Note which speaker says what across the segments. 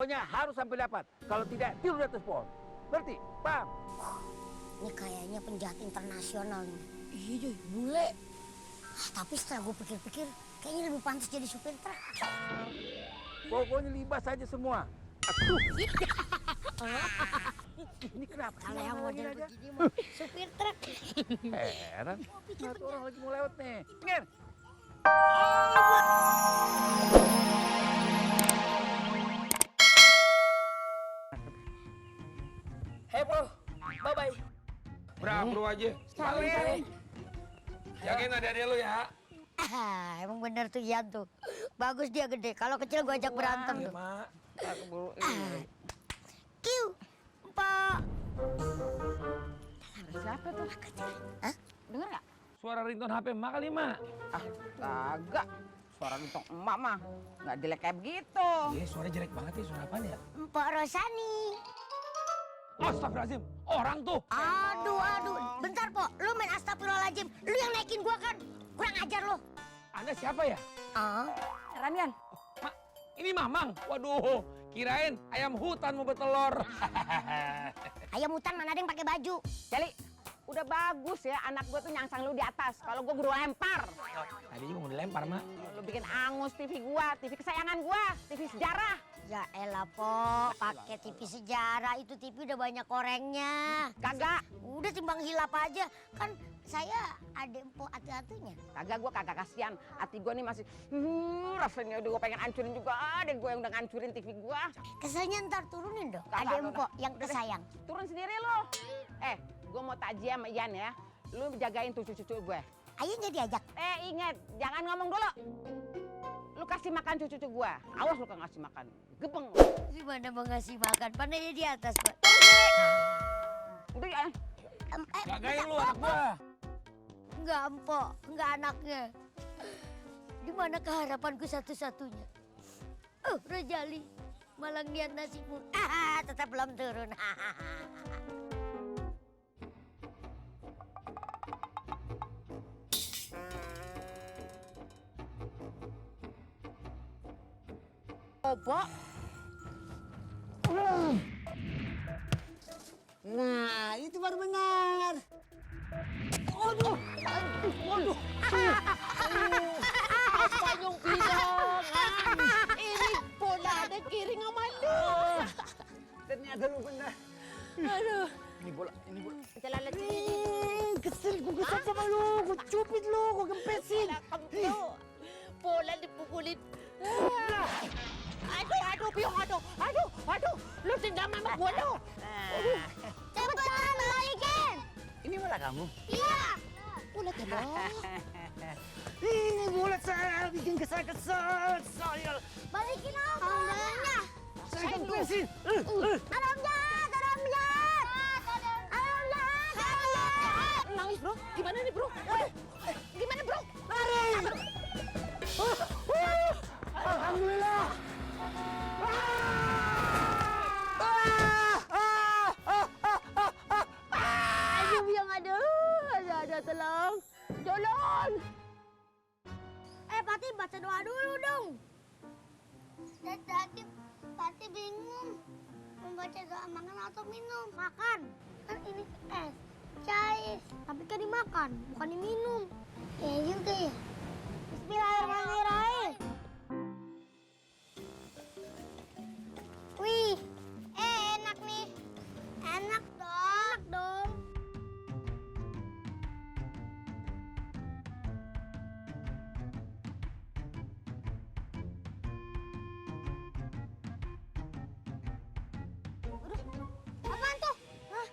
Speaker 1: Pokoknya harus sampai dapat. Kalau tidak, tidur di atas pohon. Ngerti? Paham?
Speaker 2: Ini kayaknya penjahat internasional nih.
Speaker 3: Iya Joy, bule.
Speaker 2: Tapi setelah gue pikir-pikir, kayaknya lebih pantas jadi supir truk.
Speaker 1: Pokoknya libas aja semua. Aduh. Ini kenapa?
Speaker 2: Kalau yang model begini mah supir truk.
Speaker 1: Heran. Satu orang lagi mau lewat nih. Pinggir.
Speaker 3: Hei bro, bye-bye.
Speaker 4: Bro aja.
Speaker 3: Salim.
Speaker 4: Jagain adik-adik lu ya.
Speaker 2: Emang bener tuh Ian tuh. Bagus dia gede. Kalau kecil gue ajak berantem
Speaker 4: Iya,
Speaker 2: tuh.
Speaker 4: Mak.
Speaker 2: Kiu, Pak.
Speaker 3: Siapa tuh?
Speaker 2: Hah?
Speaker 3: Dengar nggak?
Speaker 4: Suara ringtone HP Mak kali, Mak.
Speaker 3: Kagak. Suara gentong emak mah nggak jelek kayak begitu.
Speaker 4: Iya, suara jelek banget ya. Suara apaan ya?
Speaker 2: Mpok Rosani.
Speaker 4: Astagfirullahaladzim. Orang tuh.
Speaker 2: Aduh. Bentar, Pok. Lu main astagfirullahaladzim. Lu yang naikin gua kan. Kurang ajar lu.
Speaker 4: Anda siapa ya?
Speaker 3: Ranian.
Speaker 4: Mak, ini Mamang. Waduh, kirain ayam hutan mau bertelur.
Speaker 2: Ayam hutan mana ada yang pakai baju.
Speaker 3: Jali, udah bagus ya anak gua tuh nyangsang lu di atas. Kalau gua guru lempar.
Speaker 4: Tadi juga mau dilempar, Mak.
Speaker 3: Lu bikin angus TV gua, TV kesayangan gua, TV sejarah.
Speaker 2: Ya elah, Pok. Pakai TV sejarah. Itu TV udah banyak korengnya.
Speaker 3: Kagak.
Speaker 2: Udah timbang hilap aja. Kan saya ada Mpok atu-atunya.
Speaker 3: Kagak, gua kagak kasihan. Hati gua nih masih rasanya udah gua pengen hancurin juga. Ada gua yang udah ngancurin TV gua.
Speaker 2: Keselnya ntar turunin dong.
Speaker 3: Kagak,
Speaker 2: Ada
Speaker 3: kagak.
Speaker 2: Mpok yang
Speaker 3: Udah deh.
Speaker 2: kesayang.
Speaker 3: Turun sendiri lu. Gua mau takjiah sama Ian ya. Lu jagain tuh cucu gue.
Speaker 2: Ayo jadi ajak.
Speaker 3: Ingat, jangan ngomong dulu. Lu kasih makan cucu gua. Awas lu kagak ngasih makan. Gepeng.
Speaker 2: Gimana mau ngasih makan? Pandanya di atas, Pak.
Speaker 3: Udah ya.
Speaker 4: Jagain lu anak gua.
Speaker 2: Enggak, Mpok. Enggak anaknya. Di mana keharapanku satu-satunya? Rojali. Malah niat nasimu. Tetap belum turun.
Speaker 3: Opo.
Speaker 5: Nah, itu baru benar.
Speaker 3: Apa yung pinangan? Ini bola ada kiring sama lu.
Speaker 5: Ternyata lu benar.
Speaker 3: Aduh.
Speaker 5: Ini bola.
Speaker 3: Celana
Speaker 5: Kesel gue sama lu. Gue cupit lu. Gue gempesin.
Speaker 3: kamu. Bola dipukulin. Aduh, Piong, aduh. Lu tendang sama gua lu.
Speaker 2: Cepetan, balikin.
Speaker 5: Ini bola kamu.
Speaker 2: Iya.
Speaker 3: Bola tendang.
Speaker 5: Ini bola saya bikin kesal-kesal. Saya
Speaker 2: Balikin apa? Bolanya.
Speaker 5: gempesin.
Speaker 2: Adam jahat.
Speaker 3: Nangis, Bro. Gimana nih, Bro? Gimana, Bro?
Speaker 5: Lari. Alhamdulillah.
Speaker 3: Aduh, yang ada tolong. Tolong.
Speaker 2: Pati baca doa dulu dong. Tadi Pati bingung membaca doa makan atau minum. Makan. Kan ini es, cair. Tapi kan dimakan, bukan diminum. Ya juga ya. Bismillahirrahmanirrahim. Wih, enak nih. Enak dong. Apaan tuh? Hah?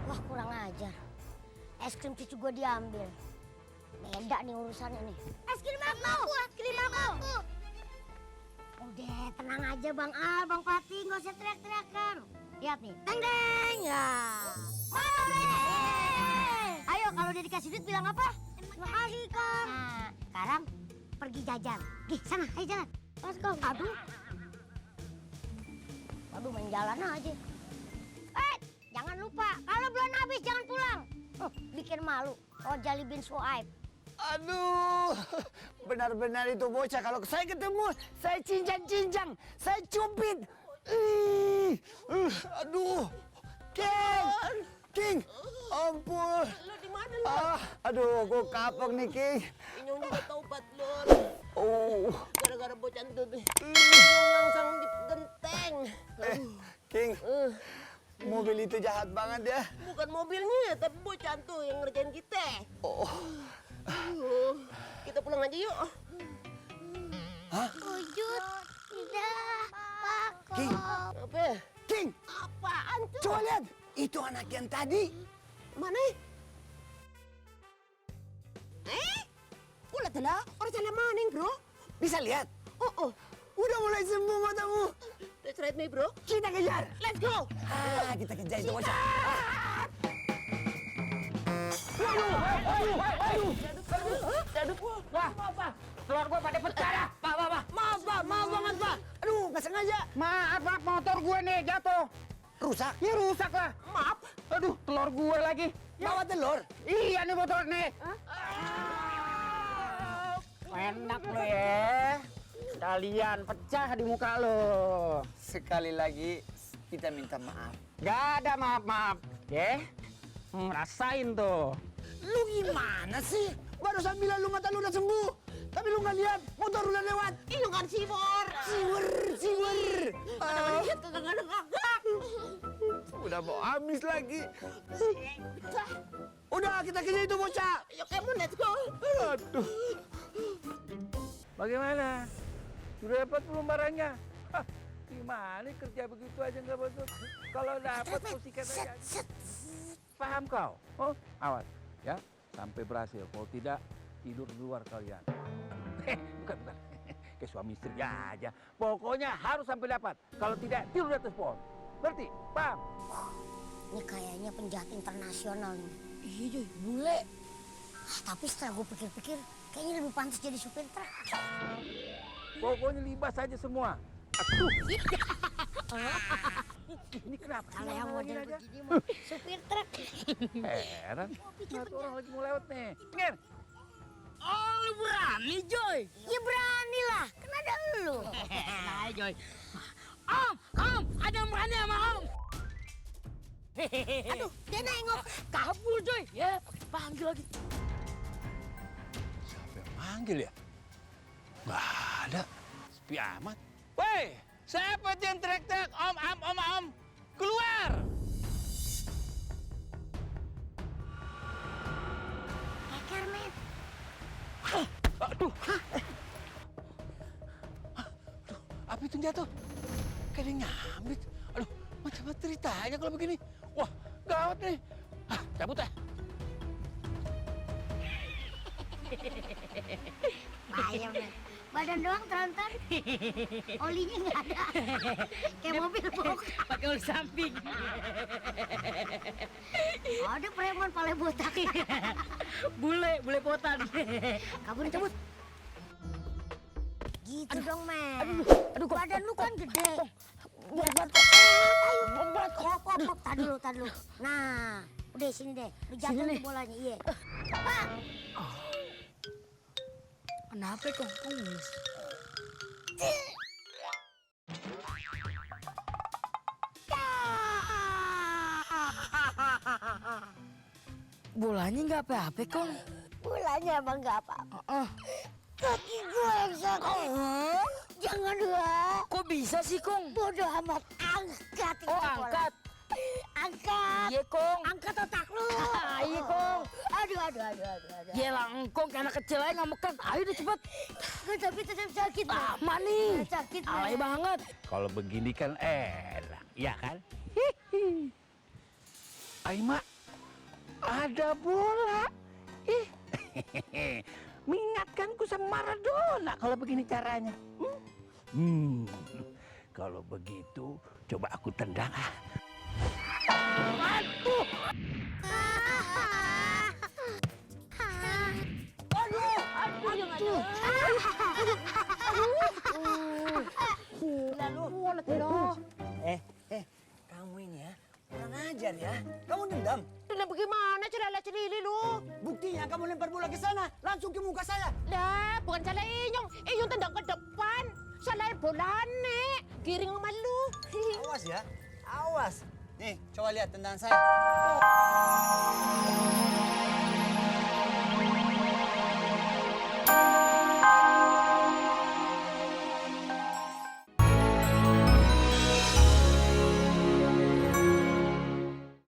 Speaker 2: Wah, kurang ajar. Es krim cucu gue diambil. Beda nih urusannya nih. Es krim aku. Udah, tenang aja Bang Al, Bang Pati, nggak usah teriak-teriakan. Lihat nih, deng ya. Ayo, kalau udah dikasih duit bilang apa? Terima kasih Kang. Nah, sekarang pergi jajan. Gih, sana, ayo jalan. Mas Kang, aduh main jalan aja. Jangan lupa, kalau belum habis jangan pulang. Bikin malu. Rojali bin Suaib.
Speaker 5: Aduh, benar-benar itu bocah. Kalau saya ketemu, saya cincang-cincang, saya cupit. Aduh, King, ampun.
Speaker 6: Lo di mana lo?
Speaker 5: Aduh, gue kapok nih, King.
Speaker 6: Inyong juga taubat lo.
Speaker 5: Oh,
Speaker 6: Gara-gara bocah itu tuh. Inyong sang di genteng.
Speaker 5: King, mobil itu jahat banget ya.
Speaker 6: Bukan mobilnya, tapi bocah tuh yang ngerjain kita.
Speaker 5: Oh,
Speaker 6: Kita pulang aja yuk.
Speaker 2: Wujud tidak pakok.
Speaker 5: King,
Speaker 6: Apa?
Speaker 5: King,
Speaker 6: Apaan tuh?
Speaker 5: coba lihat. Itu anak yang tadi.
Speaker 6: Mana? Ulah telah, orang salah maning bro.
Speaker 5: Bisa lihat?
Speaker 6: Oh,
Speaker 5: Udah mulai sembuh matamu.
Speaker 6: let's ride me bro.
Speaker 5: Kita kejar.
Speaker 6: Let's go.
Speaker 5: Kita kejar itu bocah.
Speaker 3: Wah, telur gue pada pecah dah. Pak.
Speaker 5: Maaf banget, Pak. Aduh, nggak sengaja.
Speaker 3: Maaf, motor gue nih jatuh.
Speaker 5: Rusak.
Speaker 3: Ya rusak lah. Maaf. Aduh, telur gue lagi.
Speaker 5: Bawa telur.
Speaker 3: Iya nih motor nih. Enak lo ya. Kalian pecah di muka lo.
Speaker 5: Sekali lagi kita minta maaf.
Speaker 3: Gak ada maaf. Ya. Rasain tuh.
Speaker 5: Lu gimana sih? Barusan bilang lu mata lu udah sembuh. Tapi lu nggak lihat motor udah lewat.
Speaker 6: Iyo kan sibor.
Speaker 5: Siwer.
Speaker 6: Lihat kagak ada gagak.
Speaker 5: Udah mau habis lagi. Udah kita kejar itu bocah.
Speaker 6: Yuk kamu let's go.
Speaker 5: Aduh.
Speaker 1: Bagaimana? Sudah dapat belum barangnya? Hah, gimana kerja begitu aja nggak bagus? Kalau dapat musikan aja. Paham kau? Oh, awas ya, sampai berhasil. Kalau tidak, tidur di luar kalian. Bukan. Kayak suami istri aja. Pokoknya harus sampai dapat. Kalau tidak, tidur di atas pohon. Ngerti? Paham?
Speaker 2: Ini kayaknya penjahat internasional nih.
Speaker 5: Iya, Joy, bule.
Speaker 2: Tapi setelah gue pikir-pikir, kayaknya lebih pantas jadi supir truk.
Speaker 1: Pokoknya libas aja semua. Aduh. Ini kenapa?
Speaker 2: Kalau yang model
Speaker 1: aja?
Speaker 2: begini mah supir truk.
Speaker 1: Heran. Satu orang lagi mau lewat nih. Ngir.
Speaker 5: Oh, lu berani, Joy?
Speaker 2: Ya berani lah, kan ada lu.
Speaker 5: Nah, Joy. Om, ada yang berani sama Om.
Speaker 2: Aduh, dia nengok.
Speaker 5: Kabur, Joy. Ya, panggil lagi.
Speaker 1: Siapa yang manggil ya? Nggak ada. Sepi amat. Woi, siapa yang teriak-teriak? Om. Keluar!
Speaker 2: Hacker, men.
Speaker 1: Aduh. Apa itu yang jatuh? Kayak ada yang nyambit. Aduh, macam apa ceritanya kalau begini? Wah, gawat nih. Cabut ah.
Speaker 2: Bahaya, men. Badan doang tronton. Olinya nggak ada. Kayak mobil box.
Speaker 5: Pakai oli samping.
Speaker 2: Ada preman paling botak.
Speaker 5: Bule potan.
Speaker 2: Kabur, cabut. Gitu dong, men.
Speaker 5: Aduh,
Speaker 2: Badan lu kan gede. Berat. Ayo. Tar dulu. Nah, udah sini deh. Lu jatuh nih bolanya, iya. Pak.
Speaker 5: Kenapa kok? Bolanya nggak apa-apa, Kong.
Speaker 2: Bolanya emang nggak apa-apa. Kaki gue yang sakit. Jangan dua.
Speaker 5: Kok bisa sih, Kong?
Speaker 2: Bodoh amat. Angkat itu
Speaker 5: Oh,
Speaker 2: bola.
Speaker 5: angkat.
Speaker 2: Angkat.
Speaker 5: Iya, Kong.
Speaker 2: Angkat otak lu.
Speaker 5: Iya, Kong.
Speaker 2: Aduh.
Speaker 5: Yelah, Kong kayak anak kecil aja ngamekan. Ayo deh cepet.
Speaker 2: Tapi tetap sakit.
Speaker 5: Lama nih.
Speaker 2: Sakit.
Speaker 5: Alay banget.
Speaker 1: Kalau begini kan enak, ya kan? Aima, ada bola. Mengingatkanku sama Maradona kalau begini caranya. Kalau begitu, coba aku tendang. Aduh!
Speaker 5: Kamu ini ya, kurang ajar ya. Kamu dendam.
Speaker 6: Dendam
Speaker 3: bagaimana celala-celili lu?
Speaker 5: Buktinya kamu lempar bola ke sana, langsung ke muka saya.
Speaker 3: Lah, bukan salah Inyong. Inyong tendang ke depan. Salah bolane. Giring sama lu.
Speaker 5: Awas ya, awas. Nih, coba lihat tendangan saya.